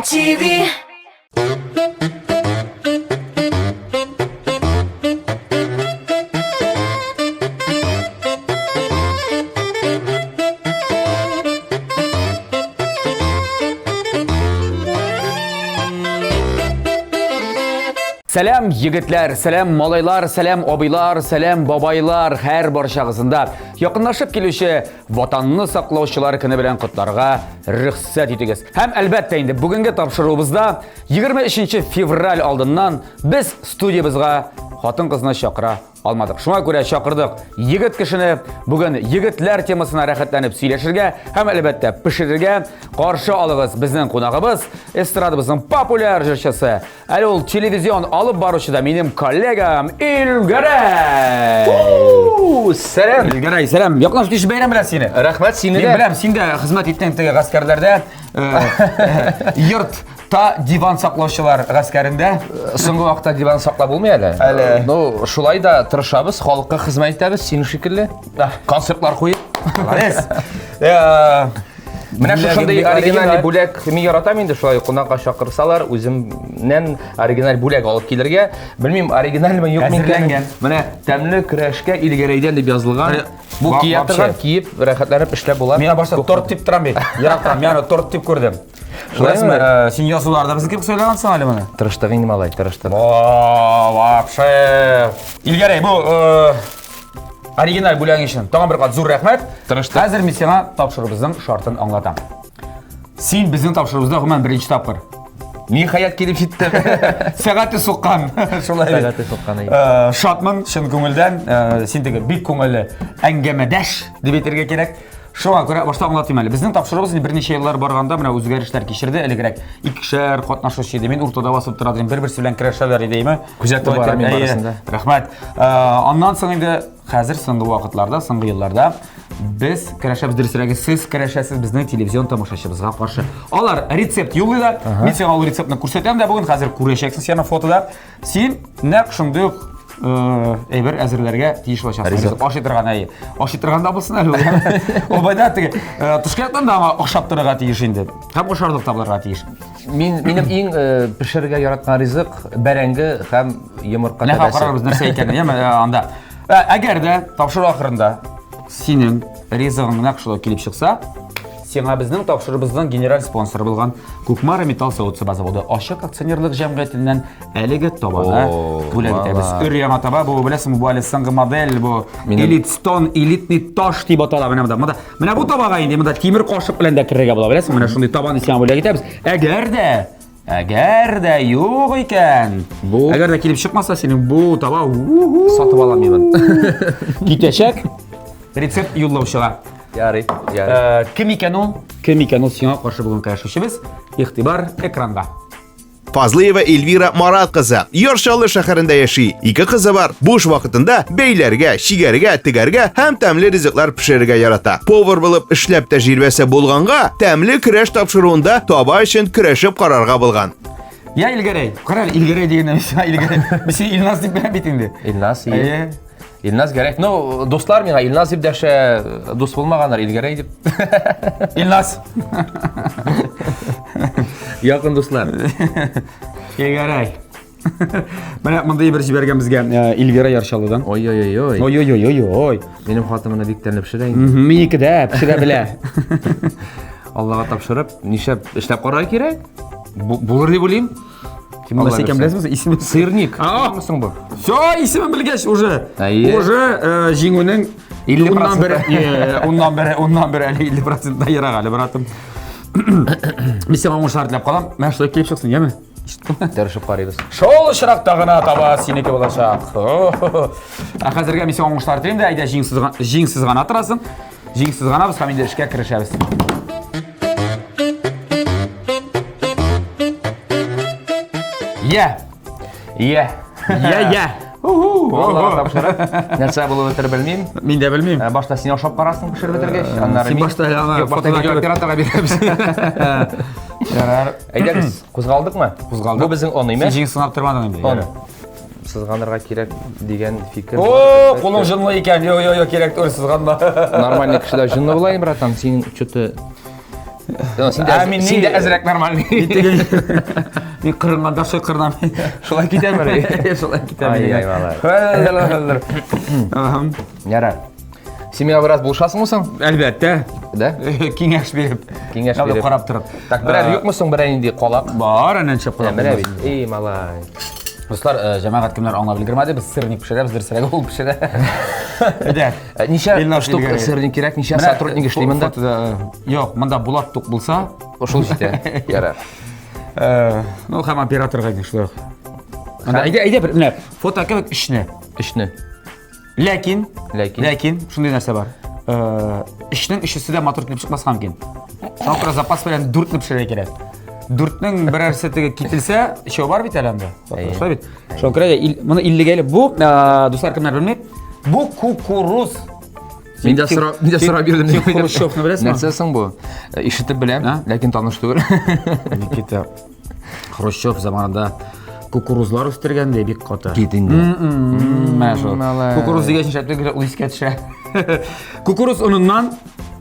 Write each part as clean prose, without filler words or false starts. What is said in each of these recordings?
TV. Сәлам, егетләр, сәлам, малайлар, сәлам, абыйлар, сәлам, бабайлар, һәр барчагызында якынлашып килүче Ватанны саклаучылар көне белән котларга рөхсәт итегез. Һәм әлбәттә инде бүгенге тапшыруыбызда 23 февраль алдыннан без студиябезгә хатын-кызны чакыра алмадык. Шуңа күрә чакырдык егет кешене бүген егетләр темасына рәхәтләнеп сөйләшергә һәм әлбәттә пешерергә. Каршы алыгыз безнең кунагыбыз, эстрадабызның популяр җырчысы, әле ул телевизион алып баручы да минем коллегам Илгәрәй. Сәлам. Илгәрәй, сәлам. Якынлашып килүче бәйрәм белән сине. Рәхмәт сине Мин дә. беләм, син дә хезмәт иттең теге гаскәрләрдә, йорт Та диван саклаучылар гаскәрендә. Соңгы вакытта диван саклап булмый әле. Әле. Ну, шулай да тырышабыз, халыкка хезмәт итәбез, синең шикелле. Концертлар куеп. Молодец. Э, Менә Бүләгем шушындый бик оригинальный оригиналь. бүләк мин яратам инде шулай кунакка чакырсалар, үземнән оригиналь бүләк алып килергә. Белмим, оригинальмы, юкмы икән. Әзерләнгән. Менә тәмле көрәшкә Илгәрәйдән дип язылган. Бу кия торган, киеп, рәхәтләнеп эшләп була. Миңа башта торт дип торам бит. Ерактан мин аны торт дип күрдем. Шулаймы? Э, син язуларда безнең кебек сөйләгәнсең әле моны. Тырыштык инде, малай, тырыштык. О, вообще. Илгәрәй, бу э, оригиналь бүләгең өчен тагын бер кат зур рәхмәт. Тырыштык. Хәзер мин сиңа тапшыруыбызның шартын аңлатам. Син безнең тапшыруыбызда гомумән беренче тапкыр. Ниһаять килеп җиттем. Сәгате суккан. Шулай бит. Сәгате суккан, әйе. Э, шатмын, чын күңелдән. Э, син теге бик күңелле әңгәмәдәш дип әйтергә кирәк. Шуңа күрә башта аңлатыйм әле. Безнең тапшыруыбыз инде берничә еллар барганда менә үзгәрешләр кичерде. Элегрәк икешәр катнашучы иде. Мин уртада басып тора идем. Бер-берсе белән көрәшәләр иде, әйме? Күзәтеп барам мин барысын да. Рәхмәт. Э, аннан соң инде хәзер соңгы вакытларда, соңгы елларда без көрәшәбез, дөресрәге сез көрәшәсез безнең телевизион тамашачыбызга каршы. Алар рецепт юллыйлар. Мин сиңа ул рецептны күрсәтәм дә бүген хәзер күрәчәксең син аны фотода. Син нәкъ шундый ук э, әйбер әзерләргә тиеш булачаксың. Ризык. Ашый торган әйе. Ашый торган да булсын әле ул. Ул байда теге э, тышкы яктан да аңа охшап торырга тиеш инде. Һәм ашарлык табылырга тиеш. Мин минем иң э, пешерергә яраткан ризык бәрәңге һәм йомырка Менә тәбәсе. карарбыз нәрсә икәнен, яме э, анда. Э, Әгәр дә тапшыру ахырында синең ризыгың нәкъ шулай килеп чыкса, сиңа безнең тапшыруыбызның генераль спонсоры булган Кукмара металл савыт-саба заводы ачык акционерлык җәмгыятеннән әлеге табаны бүләк итәбез. Өр яңа таба, бу беләсеңме, бу әле соңгы модель, бу Элит Stone, элитный таш дип атала менә монда. Монда менә бу табага инде монда тимер кашык белән дә керергә була, беләсеңме? Менә шундый табаны сиңа бүләк итәбез. Әгәр дә Әгәр дә юк икән, Бу әгәр дә килеп чыкмаса, синең бу таба сатып алам мин. Китәчәк. Рецепт юллаучыга. Ярый, ярый. Э, кем икән ул? Кем икән ул сиңа каршы бүген көрәшүчебез? Игътибар экранга. Фазлыева Эльвира Марат кызы Яр Чаллы шәһәрендә яши. Ике кызы бар. Буш вакытында бәйләргә, чигәргә, тегәргә һәм тәмле ризыклар пешерергә ярата. Повар булып эшләп тәҗрибәсе булганга, тәмле көрәш тапшыруында таба өчен көрәшеп карарга булган. Я Илгәрәй, кара әле, Илгәрәй дигәннән мин сиңа Илгәрәй. Мин сине Илназ дип беләм бит инде. Илназ, Әйе. Илназ Гәрәев. Ну, дуслар миңа Илназ дип дәшә, дус булмаганнар Илгәрәй дип. Илназ. Якын дуслар. Илгәрәй. Менә мондый бер җибәргән безгә э, Эльвира Ярчалыдан. Ой-ой-ой. Ой-ой-ой-ой. Минем хатыным моны бик тәмле пешерә инде. Минеке дә пешерә белә. Аллага тапшырып, нишләп эшләп карарга кирәк? Булыр дип уйлыйм. Кем нәрсә икән беләсезме? Исеме Сырник. А, соң бу? Все, исемен белгәч уже. Әйе. Уже э, җиңүнең 50 уннан бер, э, уннан бер, уннан бер әле 50 процентына ерак әле, братым. Мин сиңа уңышлар теләп калам. Менә шулай килеп чыксын, яме? Тырышып карыйбыз. Шул очракта гына таба синеке булачак. Ә хәзергә мин сиңа уңышлар телим дә, әйдә җиң сызган, җиң сызгана торасың. Җиң сызганабыз һәм инде эшкә керешәбез. Я. Я. Я, я. Аллага тапшырып, нәрсә булып бетер белмим. Мин дә белмим. Э, башта син ашап карарсың пешереп бетергәч, аннары Син башта аны Юк, башта видео операторга бирәбез. Ярар. Әйдәгез, кузгалдыкмы? Кузгалдык. Бу безнең он име? Син җиң сынап тормадың инде. Он. Сызганырга кирәк дигән фикер. О, кулың җынлы икән. Йо, йо, йо, кирәк түгел сызганма. Нормальный кешеләр җынлы була, братан. Син что-то. Син дә, син дә әзрәк нормальный. Мин кырынганда шул кырынам. Шулай китәме? Шулай китәм. Ай, малай. Ярар. Син миңа бераз булышасыңмы соң? Әлбәттә. Да? Киңәш биреп. Киңәш биреп. Карап торып. Так, берәр юкмы соң берәр нинди калак? Бар, әнә ничә калак. Менә бит. Эй, малай. Дуслар, җәмәгать кемнәр аңлап өлгермәде, без сырник пешерәбез, дөресрәге ул пешерә. Әйдә. Ничә штук сырник кирәк, ничә сотрудник эшли монда? Юк, монда Булат тук булса, шул җитә. Ярар. Ну, һәм операторга инде шулай ук. Әйдә, әйдә, менә фото кебек өчне. Өчне. Ләкин, ләкин, ләкин шундый нәрсә бар. Өчнең өчесе дә матур килеп чыкмаска мөмкин. Шуңа күрә запас белән дүртне пешерергә кирәк. Дүртнең берәрсе теге кителсә, өчәү бар бит әле анда. Шулай бит. Шуңа күрә моны 50-гә әле бу, дуслар кемнәр белми, бу кукуруз. Мин дә сорап, мин дә сорап йөрдем. Син Хрущевны беләсеңме? Нәрсә соң бу? Ишетеп беләм, ләкин таныш түгел. Никита Хрущев заманында кукурузлар үстергән ди бик каты. Кит инде. Менә шул. Кукуруз дигәч нишләп ул искә төшә. Кукуруз оныннан,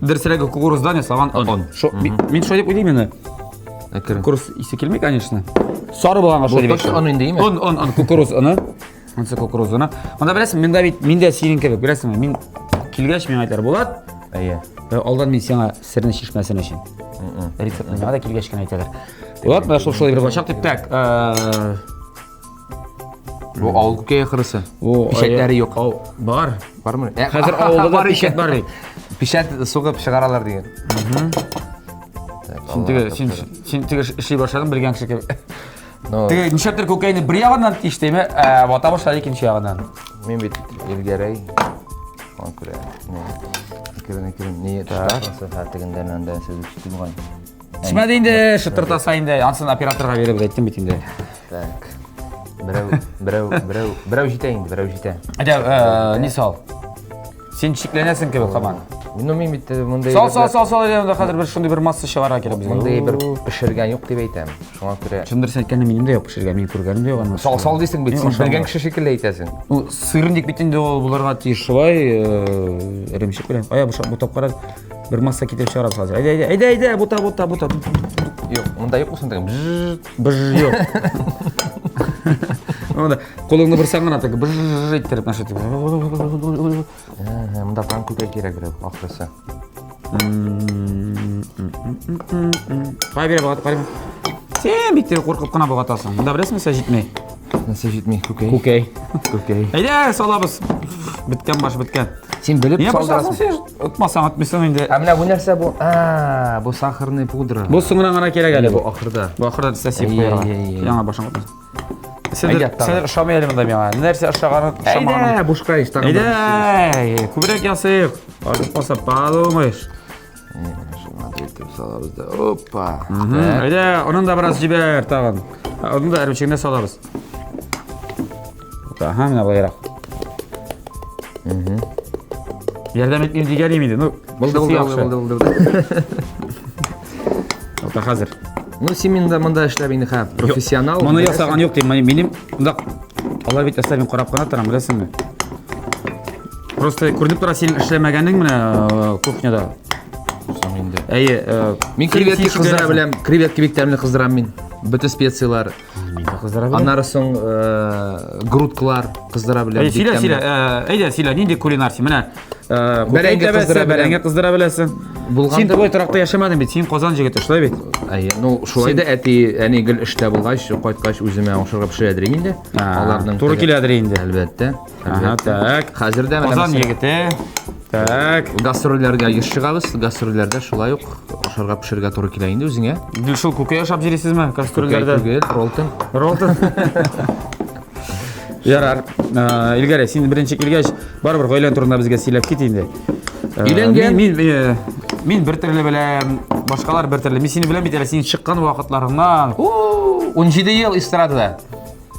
дөресрәге кукуруздан ясалган он. Мин шулай дип уйлыйм инде. Кукуруз исе килми, конечно. Сары булганга шулай дип. Он инде, име? Он, он, он, кукуруз оны. Монысы кукуруз оны. Монда беләсең, монда бит мин дә синең кебек, беләсеңме? Мин килгәч миңа әйтәләр, Булат. Әйе. Алдан мин сиңа серне чишмәсен өчен. Рецептны миңа да килгәч кенә әйтәләр. Булат, менә шул шулай бер булачак дип так. Бу авыл күкәе ахрысы. Пишәтләре юк. Бар. Бармы? Хәзер авылда да пишәт бар бит. Пишәт сугып чыгаралар дигән. Син теге, син, син теге эшли башладың белгән кеше кебек. Теге нишләптер күкәйне бер ягыннан тиштеме, ә вата башлады икенче ягыннан. Мин бит Илгәрәй. Аңа күрә. Әкрен әкрен не төшә тегендә менә сез үтте бугай. Төшмәде инде, шытыртаса инде, ансын операторга биреп әйттем бит инде. Так. Берәү, берәү, берәү, берәү җитә инде, берәү җитә. Әйдә, ни сал? Син шикләнәсең кебек һаман. Ну, мин бит мондай Сал, сал, сал, сал, әйдә, монда хәзер бер шундый бер масса чыгарга кирәк безгә. Мондай бер пешергән юк дип әйтәм. Шуңа күрә. Чын дөрес әйткәндә минем дә юк пешергән, мин күргәнем дә юк аны. Сал, сал дисең бит, син белгән кеше шикелле әйтәсең. Ну, сырник бит инде ул булырга тиеш шулай, эремчек белән. Ая, бутап кара. Бер масса китереп чыгарабыз хәзер. Әйдә, әйдә, әйдә, әйдә, бута, бута, бута. Юк, монда юк булсын дигән. Бж юк. Монда кулыңны борсаң гына теге бж иттереп нәрсә дип. Монда тагын күкәй кирәк берәү, ахрысы. Кая бирә богат, карыйм. Син бик тә куркып кына богатасың. Монда беләсеңме, нәрсә җитми? Нәрсә җитми? Күкәй. Күкәй. Күкәй. Әйдә, салабыз. Беткән баш беткән. Син белеп салдырасың. Син отмасаң отмыйсың инде. Ә менә бу нәрсә бу? А, бу сахарный пудра. Бу соңынан гына кирәк әле бу ахырда. Бу ахырда төсә сип куярга. Яңа башың отмас. Сендер, сендер ошамый әле монда миңа. Нәрсә ошаганы, ошамаганы. Әйдә, бушка иш тагын. Әйдә, күбрәк ясыйк. Артып калса, подумаешь. Салабыз да. Опа. Әйдә, онын да бераз җибәр тагын. Онын да эремчегенә салабыз. Ага, менә болайрак. Ярдәм итмим дигән инде. Ну, булды, булды, булды, булды, булды. Ата хәзер. Ну, син монда монда эшләп инде ха, профессионал. Моны ясаган юк дим. Минем монда алар бит ясап мин карап кына торам, беләсеңме? Просто күренеп тора синең эшләмәгәнең менә кухняда. Соң инде. Әйе, мин креветки кыздыра беләм, креветки бик тәмле кыздырам мин. Бөтен специяләр. Мин дә кыздыра беләм. Аннары соң грудкалар кыздыра беләм. Әйе, сөйлә, сөйлә. Әйдә, сөйлә, нинди кулинар син? Менә бәрәңге кыздыра бәрәңге кыздыра беләсең. Син тулай торакта яшәмәдең бит, син Казан җегете, шулай бит? Әйе, ну шулай да әти, әни гел эштә булгач, кайткач үземә ашарга пешерәдер инде. Аларның туры киләдер инде. Әлбәттә. Ага, так. Хәзер дә менә Казан егете. Так. Гастрольләргә еш чыгабыз. Гастрольләрдә шулай ук ашарга пешерергә туры килә инде үзеңә. Гел шул күкәй ашап йөрисезме гастрольләрдә? Күкәй түгел, ролтон. Ролтон. Ярар. Илгәрәй, син беренче килгәч, барыбер гаиләң турында безгә сөйләп кит инде. Өйләнгән. Мин мин мин бер төрле беләм, башкалар бер төрле. Мин сине беләм бит әле, син чыккан вакытларыңнан. 17 ел эстрадада.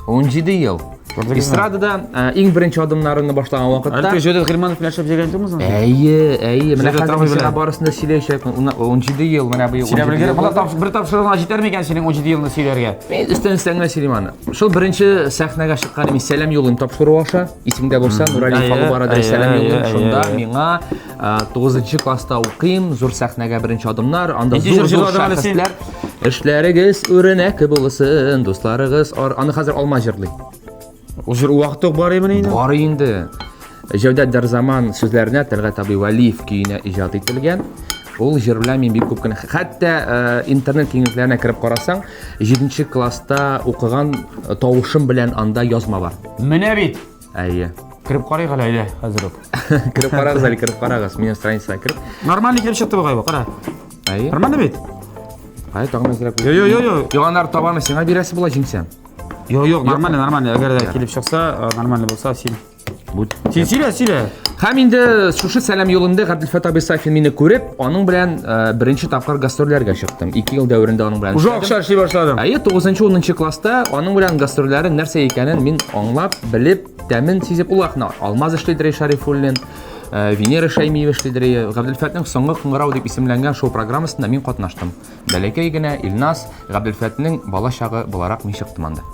17 ел. Эстрадада иң беренче адымнарымны башлаган вакытта. Әле Җәүдәт Гыйльманов белән эшләп йөргән түгелме? Әйе, әйе. Менә хәзер мин сиңа барысын да сөйләячәкмен. 17 ел менә быел. Сөйләп өлгер. Моны бер тапшыруга җитәр микән синең 17 елны сөйләргә? Мин өстән өстән генә сөйлим аны. Шул беренче сәхнәгә чыккан мин Сәлам юлын тапшыру аша. Исеңдә булса, Нурали Фалу бара Сәлам юлын. Шунда миңа 9 класста укыйм, зур сәхнәгә беренче адымнар, анда Нинди зур җыр зур җырладың әле син? шәхесләр. Эшләрегез үрнәк булсын, дусларыгыз ар... Аны хәзер Алма җырлый. Ул җыр вакыты ук бар име инде? Бар инде. Җәүдәт Дәрзаман сүзләренә Тәлгать абый Вәлиев көенә иҗат ителгән. Ул җыр белән мин бик күп кенә хәтта э, интернет киңлекләренә кереп карасаң, 7 класста укыган э, тавышым белән анда язма бар. Менә бит. Әйе. Кереп карыйк әле әйдә, хәзер үк. Кереп карагыз әле, кереп карагыз. Минем страницага кереп. Нормальный килеп чыкты бугай бу, кара. Әйе. Нормально бит? Ай, тагын әзрәк. Йо, йо, йо, йо. Юганнар табаны сиңа бирәсе була җиңсәм. Юк, юк, нормально, нормально. Әгәр дә килеп чыкса, нормально булса, син. Син сөйлә, сөйлә. Һәм инде шушы сәлам юлында Габделфәт абый Сафин мине күреп, аның белән беренче тапкыр гастрольләргә чыктым. 2 ел дәверендә аның белән. Уже акча эшли башладың. Әйе, 9-10 класста аның белән гастрольләрен нәрсә икәнен мин аңлап, белеп, тәмен сизеп, ул вакытны Алмаз эшлидер Шарифуллин, Венера Шәймиева эшлидер. Габделфәтнең Соңгы кыңгырау дип исемләнгән шоу программасында мин катнаштым. Бәләкәй генә Илназ Габделфәтнең бала чагы буларак мин чыктым анда.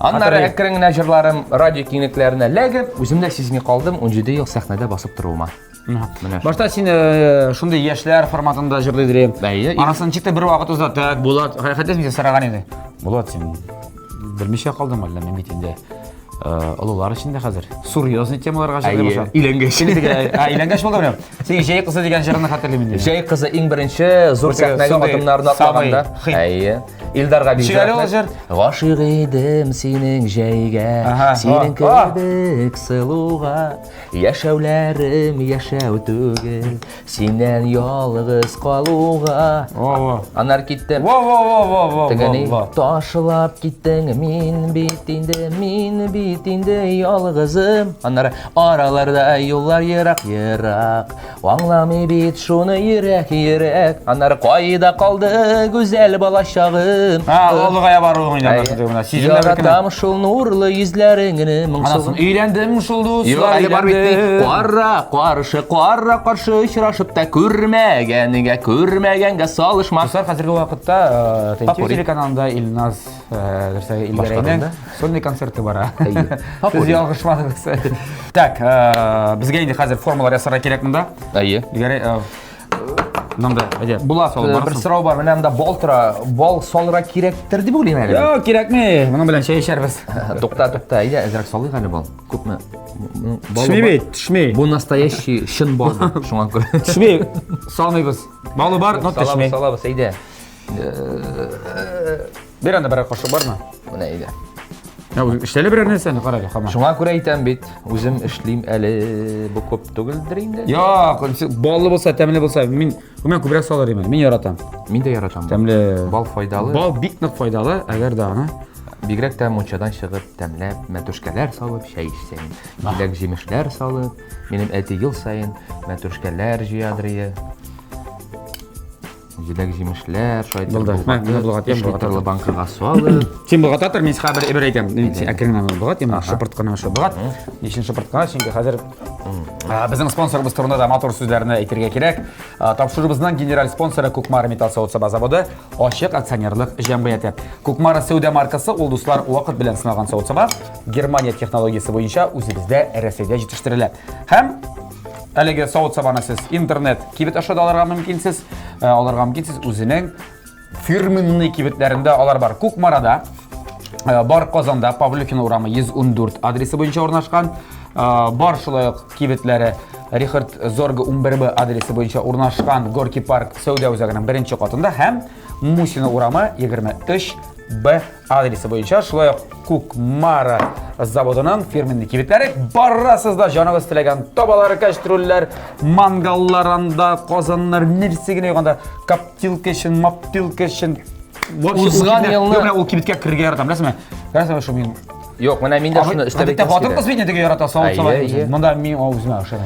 Аннары әкрен генә җырларым радио киңлекләренә ләгеп, үзем дә сизми калдым, 17 ел сәхнәдә басып торуыма. Менә. Башта син э, шундый яшьләр форматында җырлый идең. Әйе. Анасын ничек тә бер вакыт узды. Так, Булат, хәтәс мин сораган иде. Булат, син белмичә калдың әллә мин бит инде Э, олылар өчен дә хәзер серьезный темаларга җырлый башлады. Өйләнгәч. Ә, өйләнгәч булды менә. Син Җәй кызы дигән җырны хәтерлим инде. Җәй кызы иң беренче зур сәхнәгә адымнарын атлаганда. Әйе. Илдарга бик Ничек әле ул җыр? Гашыйк идем синең җәйгә, синең кебек сылуга. Яшәүләрем яшәү түгел, Синнән ялгыз калуга. Во-во. Аннары киттем. Во-во-во-во-во. Тегени ташлап киттең, мин бит инде, мин бит инде ялгызым. Аннары араларда юллар ерак-ерак. Аңламый бит шуны йөрәк, йөрәк. Аннары кайда калды гүзәл балачагым. А, олыгая баруың инде анасы менә. Сиземләп кенә. Яратам шул нурлы йөзләреңне Анасын моңсу. өйләндем шул Юк, дуслар, әле бар бит. өйләндем. Кара каршы, кара каршы очрашып та күрмәгәнгә, күрмәгәнгә салышма. Дуслар, хәзерге вакытта э, ТНТ Попури. телеканалында Илназ э, Дөрсәге Илгәрәйнең Башкарында. сольный концерты бара. Әйе. Сез Попури. ялгышмадыгыз. Так, э, безгә инде хәзер формалар ясарга кирәк монда. Әйе. Илгәрәй, э, монда, әйдә. Булат, Салып э, бер барасың. сорау бар. Менә монда бал тора. Бал салырга кирәктер дип уйлыйм әле. Юк, кирәкми. Моның белән чәй эчәрбез. Тукта, тукта, әйдә, әзрәк салыйк әле бал. Күпме? Бал Төшми бит, төшми. Бу настоящий чын бал, шуңа күрә. Төшми. Салмыйбыз. Балы бар, но төшми. Салабыз, салабыз, әйдә. Бер анда берәр кашык бармы? Менә әйдә. Я үзең эшләле берәр нәрсәне, кара әле, хаман. Шуңа күрә әйтәм бит, үзем эшлим әле, бу күп түгелдер инде. Юк, баллы булса, тәмле булса, мин мин күбрәк салыр идем. Мин яратам. Мин дә яратам. Тәмле. Бал файдалы. Бал бик нык файдалы, әгәр дә аны Бигрәк тә мунчадан чыгып, тәмләп, мәтрүшкәләр салып чәй эчсәң, җиләк җимешләр салып, минем әти ел саен мәтрүшкәләр җыядыр ие. Җиләк җимешләр, шулай итеп Булды. Мә, менә болгат, өч болгат. литрлы банкага салып. Син болгата тор, мин сиңа бер әйбер әйтәм. Мин син әкрен генә болгат, мин шыпырт кына шул болгат. Ни өчен шыпырт кына? Чөнки хәзер безнең спонсорыбыз турында да матур сүзләрне әйтергә кирәк. Тапшыруыбызның генераль спонсоры Кукмара металл савыт-саба заводы ачык акционерлык җәмгыяте. Кукмара сәүдә маркасы ул дуслар вакыт белән сыналган савыт-саба Германия технологиясе буенча үзебездә Рәсәйдә җитештерелә. Һәм әлеге савыт-сабаны сез интернет кибет аша да алырга мөмкинсез, э, алырга мөмкинсез үзенең фирменный кибетләрендә алар бар. Кукмарада, э, бар Казанда, Павлюхина урамы 114 адресы буенча урнашкан. Э, бар шулай ук кибетләре Рихард Зорга 11Б адресы буенча урнашкан Горки парк сәүдә үзәгенең беренче катында һәм Мусина урамы 23Б адресы буенча шулай ук Кукмара заводының фирменный кибетләре барасыз да җаныгыз теләгән табалар, кәстрүлләр, мангаллар анда, казаннар, нәрсә генә юк анда, коптилка өчен, маптилка өчен. Узган елны- Юк, менә ул кибеткә керергә яратам, беләсеңме? Беләсеңме, шул мин. Юк, менә мин дә шуны өстәп Гадәттә әйтәсе хатын-кыз килә. бит инде теге ярата савыт саба. Әйе, әйе. Монда мин үземә ошый.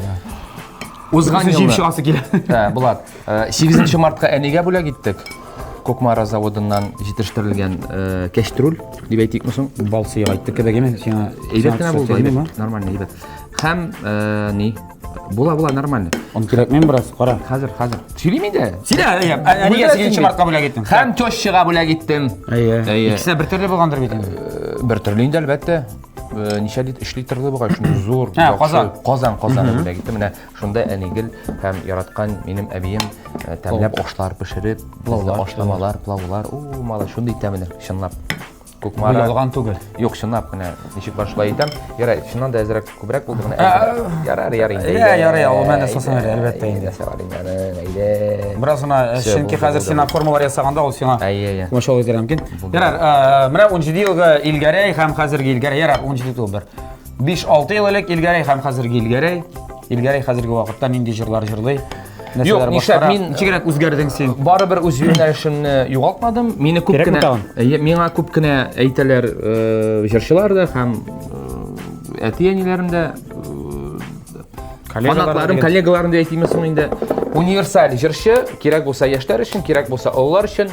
Узган Җим елны. чыгасы килә. Ә, Булат, 8 мартка әнигә бүләк иттек. Кукмара заводыннан җитештерелгән э, кәчтрүл дип әйтикме соң? Бал сыйга әйтте кебек име? Сиңа Әйбәт кенә булды, әйбәт. Нормально, әйбәт. Һәм э, ни? Була, була, нормально. Он кирәкми бераз, кара. Хәзер, хәзер. Сөйлим инде. Сөйлә, әйе. Әнигә 8 мартка бүләк иттең. Һәм тещага бүләк иттем. Әйе. Әйе. Икесе бер төрле булгандыр бит инде. Бер төрле инде, әлбәттә. ничә лит, 3 литрлы бугай, шундый зур. Ә, казан. Казан, казан бүләк итте. Менә шунда әни гел һәм яраткан минем әбием тәмләп ашлар пешереп, Плаулар. Ашламалар, плаулар. У, малай, шундый тәмле, чынлап. Бу Кукмара. ялган түгел. Юк, чынлап менә ничек бар шулай әйтәм. Ярай, чыннан да әзрәк күбрәк булды менә. әзрәк. Ярар, ярар инде. Ә, ярый, ул менә сосын әле, әлбәттә инде. Нәрсә бар инде, аны, әйдә. Бераз гына, Всё, чөнки булды, хәзер булды, сиңа булды. формалар ясаганда ул сиңа Әйе, әйе. комачаулык итәргә мөмкин. Ярар, менә 17 елгы Илгәрәй һәм хәзерге Илгәрәй. Ярар, 17 түгел бер. 5-6 ел элек Илгәрәй һәм хәзерге Илгәрәй. Илгәрәй хәзерге вакытта нинди җырлар җырлый? Юк, Нәрсәләр нишләп, башкара? мин- Ничегрәк үзгәрдең син? Барыбер үз юнәлешемне югалтмадым. Мине күп Кирәкме кенә тагын? Әйе, миңа күп кенә әйтәләр җырчылар да һәм әти-әниләрем дә фанатларым, коллегаларым да әйтимме соң инде. Универсаль җырчы, кирәк булса яшьләр өчен, кирәк булса олылар өчен.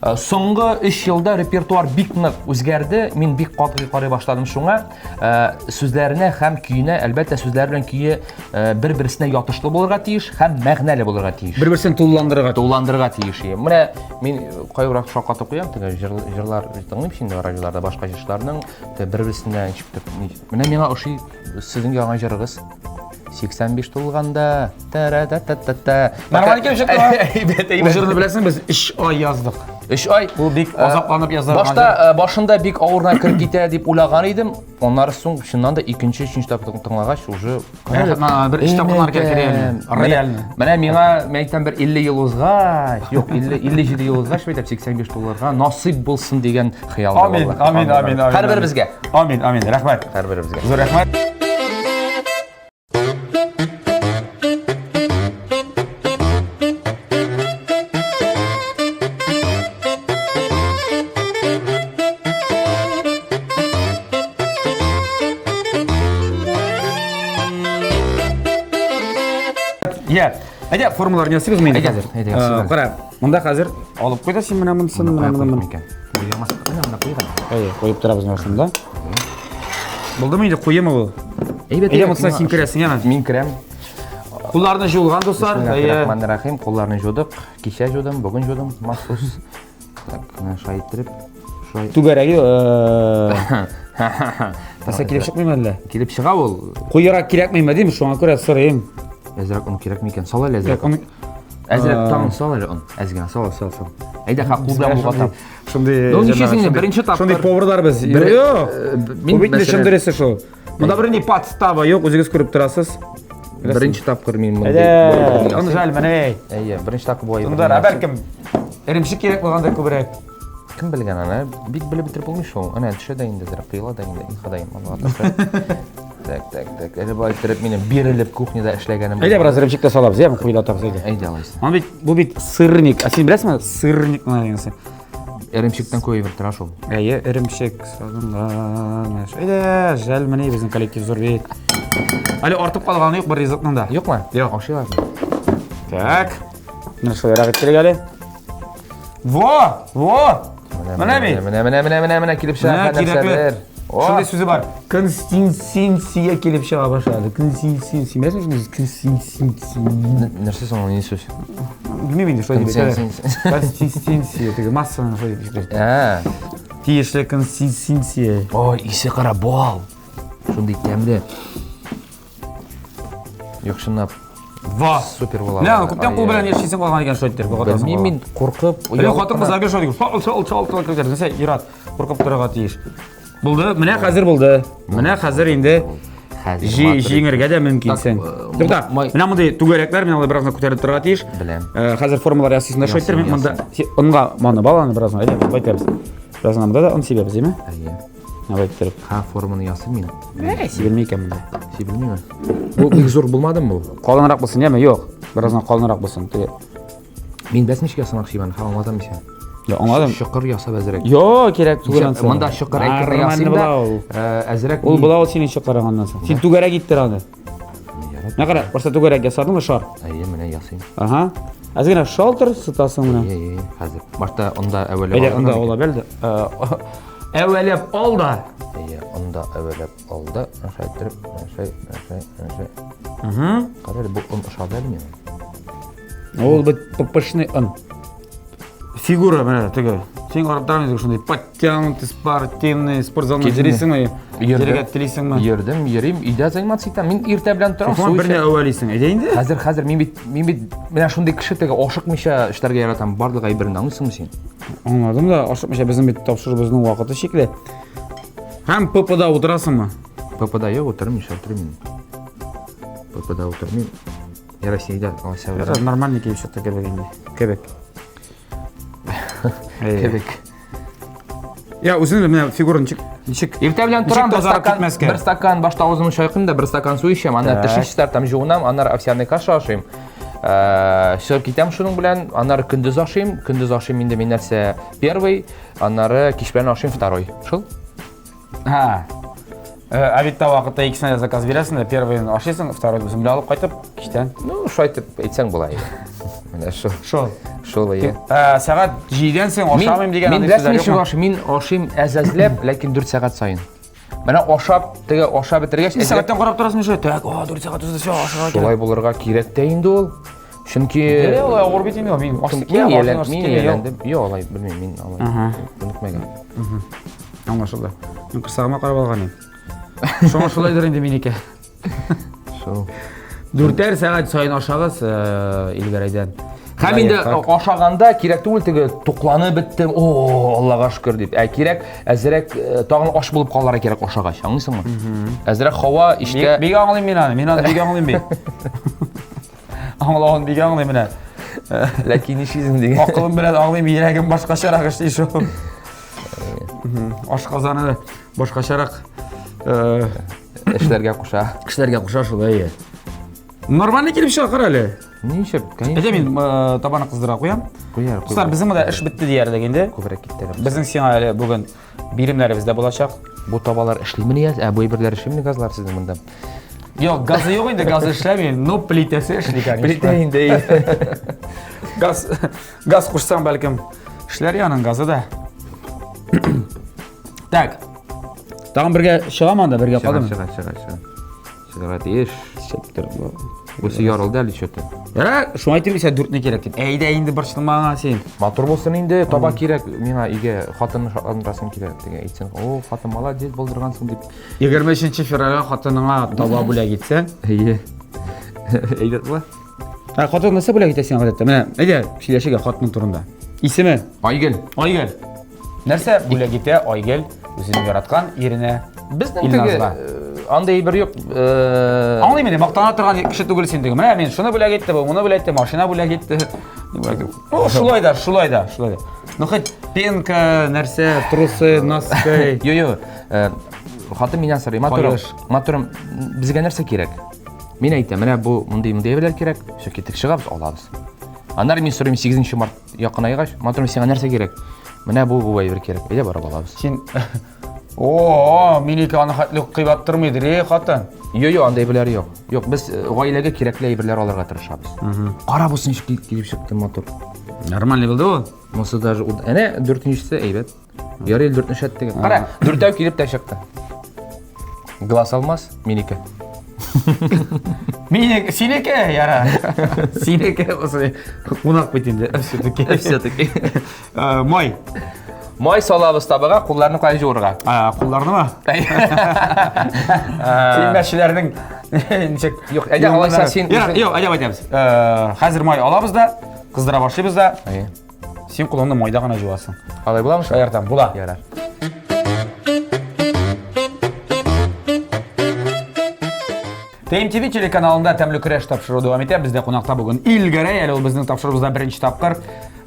Соңгы 3 елда репертуар бик нык үзгәрде. Мин бик катгый карый башладым шуңа. Сүзләренә һәм көенә, әлбәттә, сүзләр белән көе бер-берсенә ятышлы булырга тиеш һәм мәгънәле булырга тиеш. Бер-берсен тулыландырырга. Тулыландырырга тиеш. Менә мин кайвакыт шаккатып куям, теге җырлар тыңлыйм инде радиоларда башка җырчыларның бер-берсенә ничектер. Менә миңа ошый сезнең яңа җырыгыз. 85 тулганда та-ра-та-та-та-та. Нормаль килеп чыкты. Әйбәт, Бу әйбәт. җырны беләсең, без 3 ай яздык. 3 ай. Ул бик азапланып язылган. Башта башында бик авырына кереп китә дип уйлаган идем. Аннары соң чыннан да икенче, өченче тапкыр тыңлагач, уже Бер өч тапкыр кирәк реально. Реально. Менә миңа, мен әйтәм, бер 50 ел узгач, юк, 50 57 ел узгач, әйтәм, 85 тулырга насыйп булсын дигән хыял. Амин, амин, амин, амин. Һәрберебезгә. Амин, амин. Рәхмәт. Һәрберебезгә. Зур рәхмәт. Я, әйдә формаларын ясыйбыз инде Әйдә, хәзер. әйдә, ясыйбыз. Кара, монда хәзер алып куй да син менә монысын, менә моны. Микән? Менә менә куйган. Әйе, куеп торабыз менә шунда. Булдымы инде, куемы бу? Әйбәт. Әйдә, монысына син керәсең, яме? Мин керәм. Кулларны жуылган, дуслар. Әйе. Рахман кулларны жудык. Кичә жудым, бүген жудым, махсус. Так, менә шулай иттереп, шулай. Түгәрәге, Нәрсә килеп чыкмыймы әллә? Килеп чыга ул. Куерак кирәкмиме дим, шуңа күрә сорыйм. Әзрәк он кирәкме икән? Сал әле әзрәк. Он Әзрәк тагын сал әле он. Әз генә сал, сал, сал. Әйдә, ха, кул белән болгатам. Шундый. Ну, ничек инде, беренче тапкыр. Шундый поварлар без. Юк. Мин Бу бит инде мәсәлән- чын дөресе шул. Монда бернинди подстава юк, үзегез күреп торасыз. Беренче тапкыр мин мондый. Әйдә, он жәл менә. Әйе, беренче тапкыр бу Тундар, ә бәлкем эремчек кирәк булгандыр күбрәк. Кем белгән аны? Бик белеп бетереп булмый шул. Әнә төшә дә инде, зря кыела да инде. И Ходаем, Аллаһ тәгалә. Так, так, так. Әле болай иттереп минем бирелеп кухняда эшләгәнем. Әйдә, бераз эремчек тә салабыз, яме куелатабыз, әйдә. Әйдә алайса. Аны бит, бу бит сырник. Ә син беләсеңме, сырник менә дигән нәрсә? Эремчектән күп әйбер тора шул. Әйе, эремчек салынган. Әйдә, жәл менә безнең коллектив зур бит. Әле артып калганы юк бер ризыкның да. Юкмы? Юк. Ашыйлармы? Так. Менә шулайрак иттерик әле. Во! Во! Менә бит. Менә, менә, менә, менә, менә килеп чыга Менә кирәкле. нәрсәдер. О! Шундый сүзе бар. Консистенция килеп чыга башлады. Консистенция. Беләсеңме шундый сүз? Консистенция. Нәрсә соң ул, ни сүз? Белмим инде, шулай дип әйтәләр. Консистенция. Консистенция. Теге массаны шулай дип әйтәләр. Ә. Тиешле консистенция. Ой, исе кара бал. Шундый тәмле. Юк, чынлап. Ва! Супер була. Менә күптән кул белән яшисең калган икән шулай итеп. Белмим мин, куркып. Әле хатын-кызлар гел шулай дип, шал шал шал шал килеп нәрсә ир-ат куркып торырга тиеш. Булды, менә хәзер булды. Менә хәзер инде җиңергә дә мөмкинсең. Тукта, менә мондый түгәрәкләр менә алар бераз гына күтәрелеп торырга тиеш. Беләм. Хәзер формалар ясыйсың да шулай итеп, мин монда онга маны баланы бераз гына әйдә, кайтабыз. Бераз гына монда да он сибәбез, әйме? Әйе. Алай иттереп. Ха, форманы ясыйм мин. Ә, сибелми икән монда. Сибелмиме? Бу бик зур булмадымы бу? Калынрак булсын, яме? Юк. Бераз гына калынрак булсын. Теге. Мин бәс ничек ясамакчы икән, ха, аңладым исә. Я, аңладым. Чокыр ясап әзрәк. Йо, кирәк түгел ансы. Монда чокыр әйткәндә ясыйм да. Әзрәк. Ул була ул синең чокырың аннан соң. Син түгәрәк иттер аны. Менә кара, башта түгәрәк ясадыңмы шар? Әйе, менә ясыйм. Ага. Әз генә шалтыр сытасың менә. Әйе, әйе, хәзер. Башта онда әвәләп. Әйдә, онда ала бел. Әвәләп ал да. Әйе, онда әвәләп ал да. Шулай иттереп, шулай, шулай, шулай. Угу. Кара әле, бу он ошады әле миңа. Ул бит пышный он. Фигура менә теге. Син карап торам инде шундый подтянутый, спортивный, спортзалына йөрисеңме? Йөрергә телисеңме? Йөрдем, йөрим, өйдә заниматься итәм. Мин иртә белән торам, су берне әвәлисең. Әйдә инде. Хәзер, хәзер мин бит, мин бит менә шундый кеше теге ашыкмыйча эшләргә яратам. Барлык әйберне аңлыйсыңмы син? Аңладым да, ашыкмыйча безнең бит тапшыруыбызның вакыты чикле. Һәм ППда утырасыңмы? ППда юк, утырмыйм, утырмыйм. ППда утырмыйм. Я Россиядә алайса. Нормальный килеп чыкты кебек инде. Кебек. Кебек. Я үзеңне менә фигура ничек ничек Иртә белән торам, бер стакан, бер стакан башта авызымны чайкыйм да, бер стакан су эчәм, аннары тешен чистартам, жуынам, аннары овсяный каша ашыйм. Э, чыгып китәм шуның белән, аннары көндез ашыйм, көндез ашыйм инде мин нәрсә первый, аннары кич белән ашыйм второй. Шул. Ха. Э, обедта вакытта икесенә дә заказ бирәсең дә, первыйын ашыйсың, второй үзең белән алып кайтып, кичтән. Ну, шулай итеп әйтсәң була инде. Менә шул. Шул. Шул иә. Э, сәгать 7-дән соң ашамыйм дигән Мин беләсең ничек ашыйм? Мин ашыйм әз-әзләп, ләкин 4 сәгать саен. Менә ашап, теге ашап бетергәч, сәгатьтән карап торасың шулай. Так, о, 4 сәгать узды, все, ашарга кирәк. Шулай булырга кирәк тә инде ул. Чөнки Әле алай авыр бит инде, мин ашып киләм, мин ияләндем. Юк, алай белмим, мин алай күнекмәгән. Аңлашылды. Мин корсагыма карап алган идем. Шуңа шулайдыр инде минеке. Шул. Дүртәр сәгать саен ашагыз, э, Илгәрәйдән. Һәм инде ашаганда кирәк түгел теге тукланып беттем, о, Аллага шөкер дип. Ә кирәк әзрәк э, тагын аш булып калырга кирәк ашагач, аңлыйсыңмы? Әзрәк һава эчтә. Бик аңлыйм мин аны, мин аны бик аңлыйм бит. Аңлавын бик аңлыйм менә. Ләкин нишлисең дигән. Акылым белән аңлыйм, йөрәгем башкачарак эшли шул. Ашказаны башкачарак э, эшләргә куша. Эшләргә куша шул, әйе. Нормально килеп чыга, кара әле. Ничек? Конечно. Әйдә мин э, табаны кыздыра куям. Куяр, Дуслар, безнең монда эш бетте диярлек инде. Күбрәк китте. Безнең сиңа әле бүген Биремнәребез дә булачак. Бу табалар эшлимени? Ә бу әйберләр эшлимени газлар сезнең монда? Юк, газы юк инде, газы эшләми, но плитәсе эшли, конечно. Плитә инде. Газ газ кушсаң, бәлкем, эшләр аның газы да. Так. Тагын бергә чыгам анда, бергә калдым. Чыга, чыга, чыга. Чыгарга тиеш. Шәптер бу. Бусы ярылды әле что-то. Яра, шуңа әйтәм исә дүртне кирәк дип. Әйдә инде борчылма аңа син. Матур булсын инде, таба кирәк миңа өйгә хатынны шатландырасым килә. Теге әйтсен, о, хатын молодец, булдыргансың дип. 23 февральгә хатыныңа таба бүләк итсәң. Әйе. Әйбәт була. Ә хатын нәрсә бүләк итә сиңа гадәттә? Менә, әйдә, сөйләшик хатының турында. Исеме? Айгөл. Айгөл. Нәрсә бүләк итә Айгөл үзенең яраткан иренә? Безнең теге э, андый әйбер юк. Э, Аңлыйм инде, мактана торган кеше түгел син теге. Менә мин шуны бүләк итте, бу моны бүләк итте, машина бүләк итте. Ну, шулай да, шулай да, шулай да. Ну, хоть пенка, нәрсә, трусы, носки. Йо, йо. Э, хатын миннән сорый, матурым, матурым, безгә нәрсә кирәк? Мин әйтәм, менә бу мондый мондый әйберләр кирәк. Все, киттек, чыгабыз, алабыз. Аннары мин сорыйм 8 март Якынайгач, матурым, сиңа нәрсә кирәк? Менә бу бу әйбер кирәк. Әйдә барып алабыз. Син О, минеке аны хәтле кыйбат тормыйдыр, эй, хатын. Юк, юк, андый әйберләр юк. Юк, без э, гаиләгә кирәкле әйберләр алырга тырышабыз. Кара бусы ничек килеп чыкты матур. Нормальный булды ул. Монысы даже әнә дүртенчесе әйбәт. Ярый дүртне шәттек. Кара, дүртәү килеп тә чыкты. Глаз алмас, минеке. Минеке, синеке, яра. Синеке, осы кунак бит инде, все-таки. Все-таки. Э, май. Май салабыз табага, кулларны кая җуырга? А, кулларнымы? Син мәчеләрнең ничек? Юк, әйдә алайса син. Юк, әйдә әйтәбез. Э, хәзер май алабыз да, кыздыра башлыйбыз да. Син кулыңны майда гына җуасың. Алай буламы? Шаяртам, була. Ярар. ТМТВ телеканалында тәмле көрәш тапшыруы дәвам итә. Бездә кунакта бүген Илгәрәй, әле ул безнең тапшыруыбызда беренче тапкыр.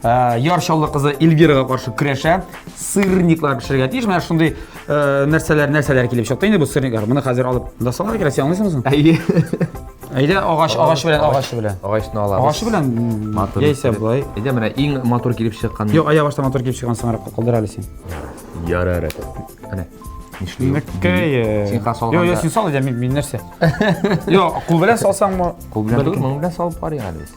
Э, Яр Чаллы кызы Эльвирага каршы көрәшә. Сырниклар пешерергә тиеш. Менә шундый э, нәрсәләр, нәрсәләр килеп чыкты инде бу сырниклар. Моны хәзер алып да салырга кирәк, син аңлыйсыңмы соң? Әйе. Әйдә, агач, агач белән, агач белән. Агачны алабыз. Агачы белән Матур. Яисә иттереп. болай. Әйдә, менә иң матур килеп чыккан. Юк, ая башта матур килеп чыккан соңрак калдыр әле син. Ярар. Әнә. Нишли? Нәкәй. Син ха салганда. Юк, юк, син сал, әйдә, мин, мин нәрсә? Юк, кул белән салсаңмы? Кул белән түгел, моның белән салып карыйк әле без.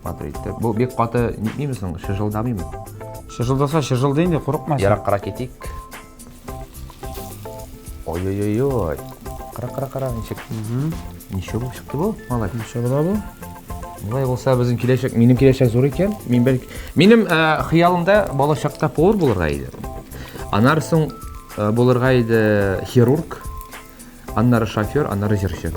Матур итеп. Бу бик каты нитмиме соң? Чыжылдамыймы? Чыжылдаса чыжылды инде, курыкма. Ераккарак китик. Ой-ой-ой-ой. Кара, кара, кара, ничек? Ничек булып чыкты бу, малай? Ничек була бу? Болай булса, безнең киләчәк, минем киләчәк зур икән. Мин бәлки минем э, хыялымда балачакта повар булырга иде. Аннары соң э, булырга иде хирург, аннары шофер, аннары җырчы.